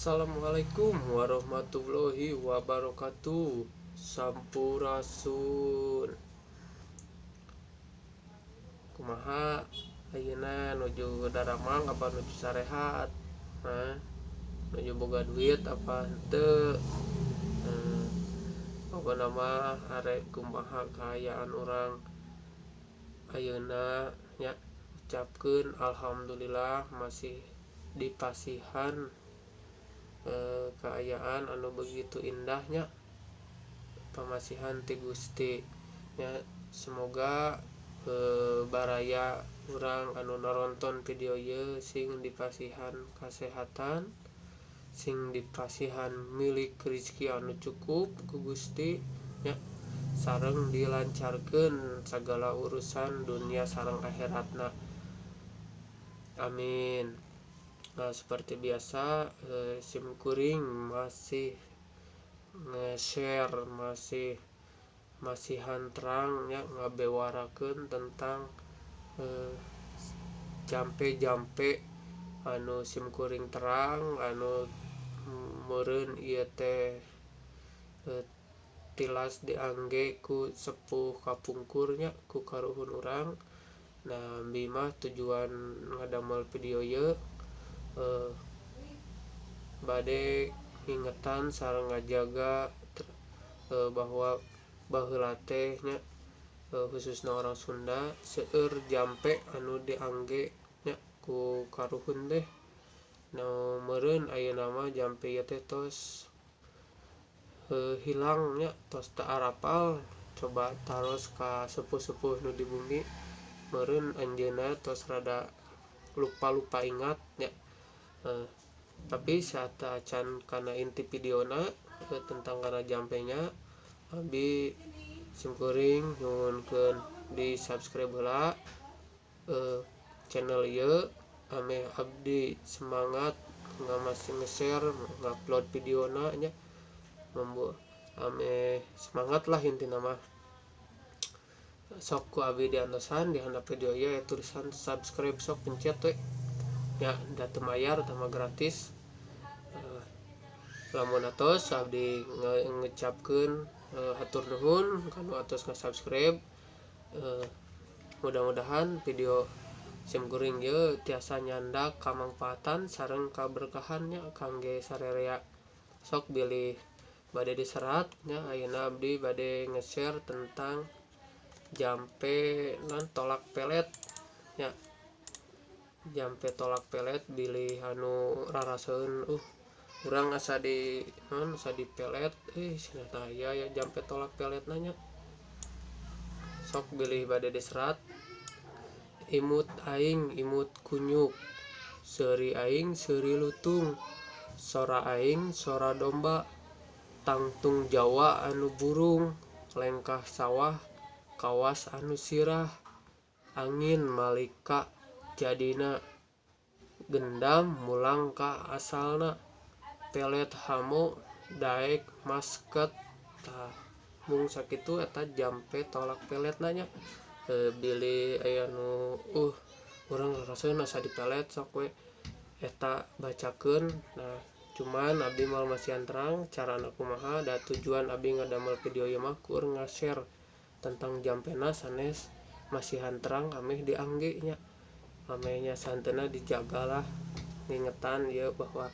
Assalamualaikum warahmatullahi wabarakatuh. Sampurasun. Kumaha ayeuna nuju daramang apa nuju sarehat? Nah, nuju boga duit apa henteu? Pokona mah arek kumaha kaayaan urang ayeuna nya, ucapkeun alhamdulillah masih dipasihan kaayaan anu begitu indahnya, pamasihan ti Gusti nya. Semoga baraya urang anu naronton video ieu sing dipasihan kasehatan, sing dipasihan milik rezeki anu cukup ku Gusti nya, sareng dilancarkeun sagala urusan dunia sareng akhiratna, amin. Nah, seperti biasa sim kuring masih nge-share, masihan terang nya, ngabewarakeun tentang jampe-jampe anu sim kuring terang anu meureun ieu teh tilas diangge ku sepuh kapungkur nya, ku karuhun urang. Nah, abi mah tujuan ngadamel video ieu bade ngingetan sareng ngajaga bahwa baheula teh nya, khususna orang Sunda seueur jampe anu diangge nya ku karuhun teh. Nah, meureun ayeuna mah jampe ieu teh tos hilang nya, tos teu arapal. Coba taros ka sepuh-sepuh nu di bumi, meureun anjeunna tos rada lupa-lupa ingat nya. Tapi saat acan kana inti videona tentang kana jampenya, abi simkuring nyuhunkeun di subscribe heula channel ieu ameh abdi semangat masih nge-share, ngupload videona nya, membuat ameh semangat lah intina mah. Sok ku abi diantosan di handap video ieu ya tulisan subscribe, sok pencet we ya, da teu mayar, teu mah gratis. Lamun atos abdi ngecapkeun hatur nuhun kanu atos nge-subscribe. Mudah-mudahan video sim kuring ieu tiasa nyandak kamangfaatan sareng kaberkahannya kangge sarerea. Sok bilih bade diserat nya, ayeuna abdi bade nge-share tentang jampe non tolak pelet nya. Jampe tolak pelet bilih anu raraseun, urang asa di non asa di pelet, cenah tah aya ya jampe tolak pelet nanya. Sok bilih bade diserat. Imut aing imut kunyuk, seuri aing seuri lutung, sora aing sora domba, tangtung Jawa anu burung, lengkah sawah kawas anu sirah, angin malika jadina, gendam mulang ka asalna, pelet hamu daek masket. Tah mung sakitu eta jampe tolak pelet nanya. Bilih aya nu urang ngarasaeun asa dipelet, sok we eta bacakeun. Nah, cuman abdi moal masihan terang carana kumaha, da tujuan abdi ngadamel video ieu mah kur nga-share tentang jampena sanes masihan terang ameh diangge nya, amehnya santena dijagalah, ngingetan ieu bahwa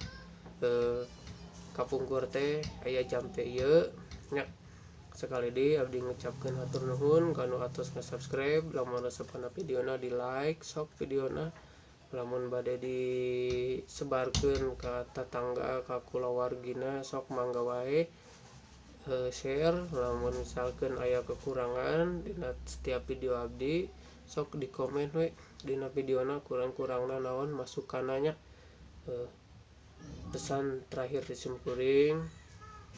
kapungkur teh aya jampe ieu nya. Sekali deui abdi ngucapkeun hatur nuhun kanu atos nge-subscribe. Lamun resep kana videona di like sok videona, lamun bade disebarkeun ka tatangga ka kulawargina sok mangga wae, share. Lamun misalkeun aya kekurangan dina setiap video abdi sok di komen we dina videona kurang-kurangna naon masukanna nya. Pesan terakhir di simkuring,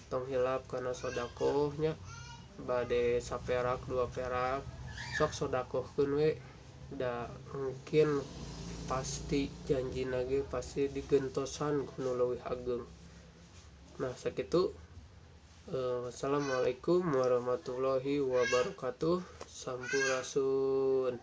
tong hilap kana sodakoh nya, bade saperak dua perak sok sodakohkeun we, da mungkin pasti janjina ge pasti digentosan ku nu leuwih ageng. Nah, sakitu. Wassalamualaikum warahmatullahi wabarakatuh. Sampurasun.